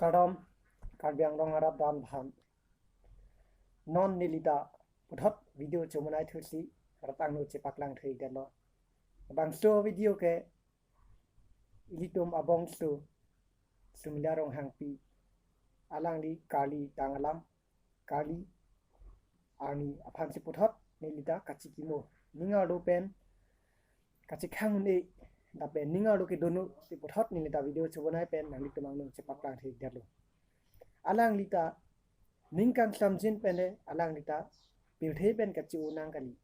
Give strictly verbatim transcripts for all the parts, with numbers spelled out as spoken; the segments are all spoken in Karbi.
Kardom, Karbi Anglong arat do-an aphan. Non neli ta puthot video chomonai thusi rat angno chepaklang thekdetlo. Bangso video ke ilitum abangso Sumila Ronghangpi, alangli Karli tang alam, Karli arni aphansi puthot neli ta kachikimo, ning arlo pen kachikhang un-e, lapen ning arlo kedo un-e si puthot neli ta video chobonai pen nanglitum angno chepaklang thekdetlo. Alangli ta ning kangsamjin pen le alangli ta pirthe pen kachi-o nang kali.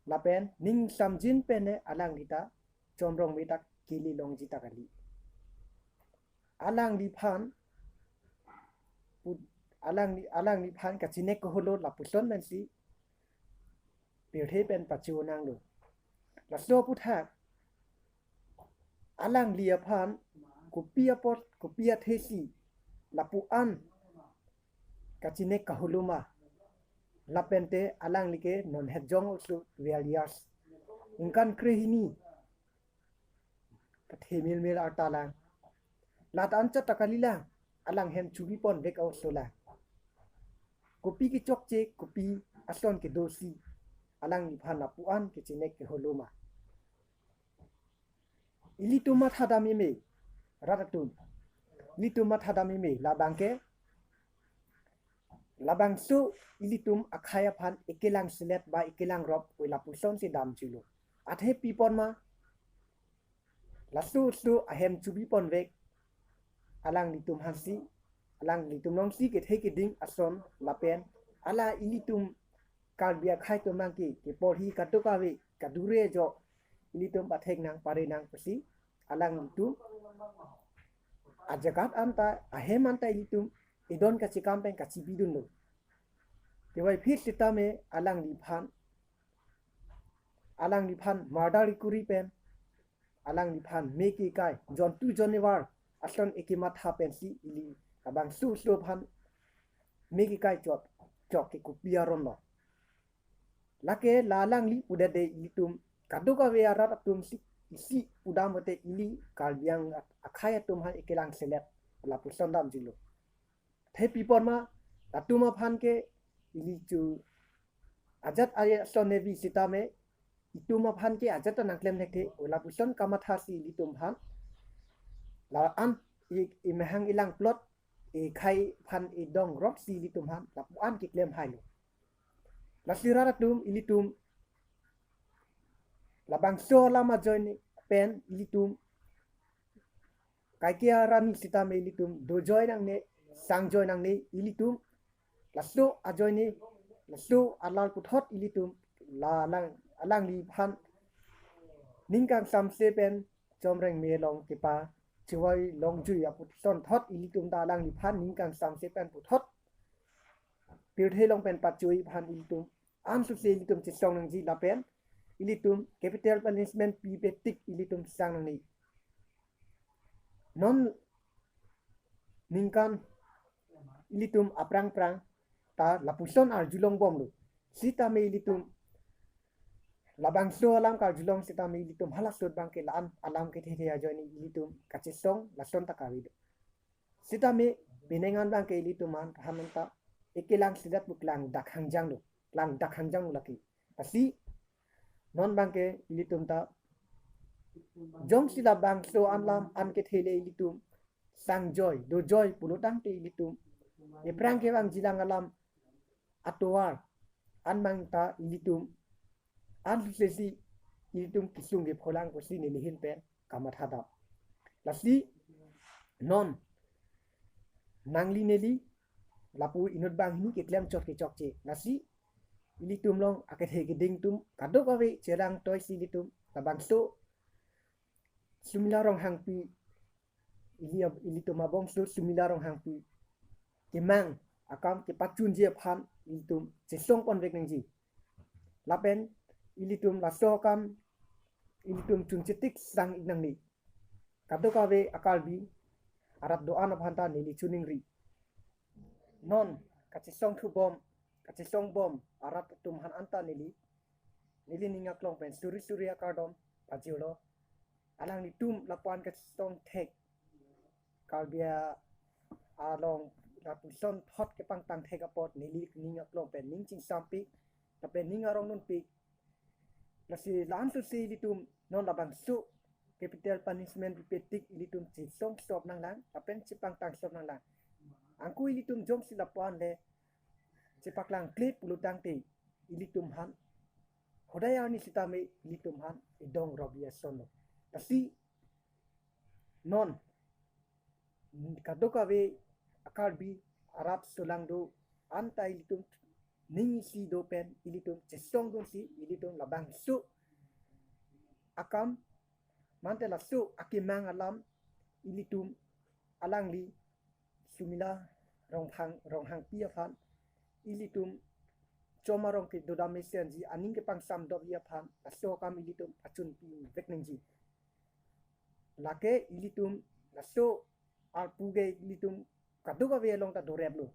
Lapen ning samjin pen le alangli ta Chomrong me ta kele longji ta kali. Alangliphan pu-, alangli, alangliphan kachinek kaholo lapuson pensi pirthe pen pachi-o nanglo. Laso aputhak alangli aphan kopi apot, kopi athesi lapu-an kachinek kaholo ma? Lapen te alangli ke non het jong oso twelve years, ningkan krehini, pathe milmil arta lang. Lata anchot ta kali lang, alang hem chubi ponvek oso lang. Kopi kechokche, kopi ason kedosi alangliphan lapu-an kachinek kaholo ma? Ilitum mathadam eme, rat atum. Ilitum mathadam eme, labang ke, labangso ilitum akhei aphan ekelang selet ba ekelang rop oi lapusonsi damjuilo. Athe pi pon ma? Laso oso ahem chubi ponvek alanglitum aphansi, alanglitum alongsi kethe keding ason lapen ala ilitum Karbi akhei atum abang ke keporhi kadokave kadure jo ilitum pathek nang pare nang pusi alanglitum ajagat anta, ahem anta ilitum edon kachekam pen kachibidunlo. Tewaiphi sitame alangliphan, alangliphan murder kuri pen, alangliphan me kekai, jontu jonivar ason ekematha pensi ili labangso oso aphan me kekai chot, chot ke kopi aron lo? Lake la alangli pudet de ilitum kadokave arat atum si, isi pudam bote ili Karbi Anglong akhei atum aphan ekelang selet lapuson damjuilo. Athe pi pon ma? Latum aphan ke ili chu ajat aye ason nevi sitame, itum aphan ke ajat anang klem thekthe, oi lapuson kamathasi ilitum aphan la-an i, imahang ilang plot, ekhei aphan edong rotsi ilitum aphan lapu-an keklem hailo. Lasi rat atum, ilitum labangso alam ajoine pen ilitum kaike arani sitame ilitum dojoi nangne, sangjoi nangne, ilitum laso ajoine, laso alar puthot ilitum la alang, alangliphan ning kangsamse pen Chomrong me along kepa chivai longjui apuson thot ilitum ta alangliphan ning kangsamse pen puthot pirthe along pen pachi-oi aphan ilitum ansose ilitum chesong nangji lapen ilitum capital punishment pipe tik ilitum sang nangne. Non ningkan ilitum aphrang phrang ta lapuson arjulong bomlo. Sitame ilitum labangso alam karjulong sitame ilitum halaso abang ke la-an alam kethe the ajoine ilitum kachesong lason ta kave do. Sitame penang an abang ke ilitum aphan ta ekelang selet pu klangdak hangjang lo, klangdak hangjang lo lake. Lasi non abang ke ilitum ta jongsi labangso alam an kethe le ilitum sangjoi, dojoi pulo tangte ilitum ephrang kevangjilang alam atovar an abang ta ilitum ansose si ilitum kesung kepholang pusi neli ahin pen kamathadam. Lasi non nangli neli lapu inut banghini keklem chot kechokche. Lasi ilitum along akethe keding atum kadokave cherang toisi ilitum labangso Sumila Ronghangpi, ili ab-, ilitum abangso Sumila Ronghangpi kemang akam kepachunji aphan ilitum chesong ponvek nangji. Lapen ilitum laso akam ilitum chunche tik sang-ik nangne. Kadokave a-Karbi arat do-an aphan ta neli choningri. Non kachesong thubom, kachesong bom arat atum aphan anta neli, neli ning aklong pen suri suri akardom pajirlo. Alanglitum lapu-an kachesong thek, Karbi a-, along lapuson thot kepangtang thek apot neli ning aklong pen ning chingsampik, lapen ning arong dunpik. Lasi la-an susi ilitum non labangso capital punishment pipetik ilitum chesong sop nanglang, lapen chepangtang sop nanglang. Angku ilitum jongsi lapu-an le chepaklang kle pulotangte ilitum aphan hodai arni sitame ilitum aphan idong robi ason lo. Lasi non kadokave a-Karbi arat sulang do-an ta ilitum ning isi do pen ilitum chesong dunsi ilitum labangso akam mate laso akemang alam ilitum alangli Sumila Ronghang, Ronghangpi aphan ilitum chom arong kedo dam mesenji aning kepangsam dopji aphan laso akam ilitum achunpi vek nangji. Lake ilitum laso arpu ke ilitum kadokave along ta dorep lo.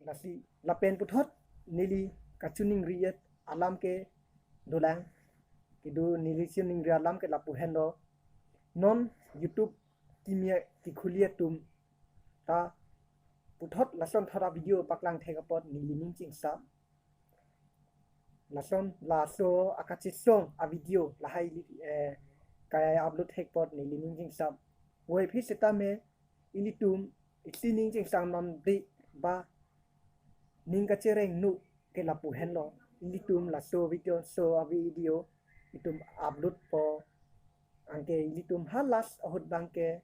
Lasi lapen puthot neli kachiningri-et alam ke dolang. Kedo neli chiningri alam ke lapu henlo. Non YouTube kimi kekhuli atum ta puthot lason thot a-video paklang thek apot neli ning chingsam. Lason laso akachesong a-video lahai li, eh, kai upload thek apot neli ning chingsam. Puvoiphit sitame ilitum isi ning chingsam namde ba ning kachereng nu ke lapu henlo. Ilitum laso video, so a-video itum upload po. Anke ilitum ha last ahut abangke,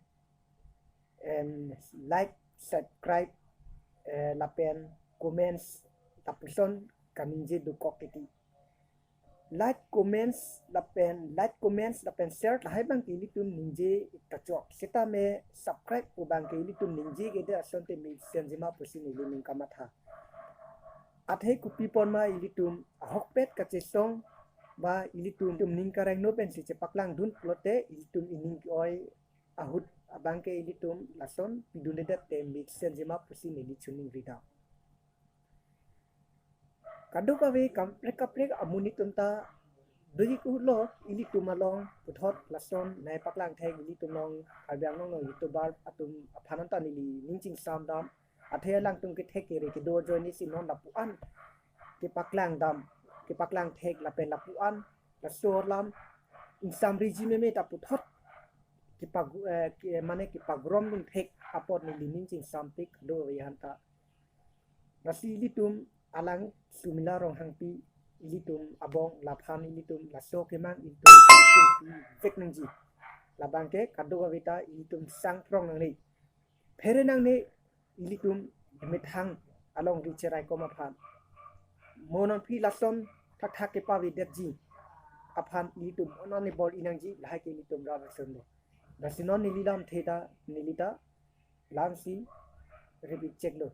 em, like, subscribe, eh, lapen comments lapuson kaningje dokok titi. Like, comments lapen, like, comments lapen share lahai abangke ilitum ningje kachok. Sitame subscribe pu abangke ilitum ningje kedo asonte mesenji ma pusi neli ning kamatha. Athe kopi apot ma ilitum ahokpet kachesong ba ilitum tum ning kareng no pensi chepaklang dun pulote ilitum ining ke-oi ahut abangke ilitum lason pidundedet te mesenji ma pusi neli chiningri dam. Kadokave kaprek kaprek amonit atum ta doji kulo ilitum along puthot lason nai paklang thek ilitum along Karbi Anglong along YouTuber atum aphan ta neli ning chingsam dam. Athe alangtum kethek kere kedo ajoine si non lapu-an kepaklang dam, kepaklang thek lapen lapu-an laso alam ingsamriji meme ta puthot kepag-, eh, ke-, mane kepagrom dun thek apot neli ning chingsampik do ya hanta. Lasi ilitum alang Sumila Ronghangpi ilitum abong laphan ilitum laso kemang ilitum vek nangji. Labangke kadokave ta ilitum sangprong nangne. Phere nangne ilitum methang alongri cherai kom aphan. Mo non phi lason thakthak kepavedetji aphan ilitum mo non ni bor-i nangji lahai ke ilitum rat ason do. Lasi non neli lamthe ta neli ta lamsi repeat chek lo.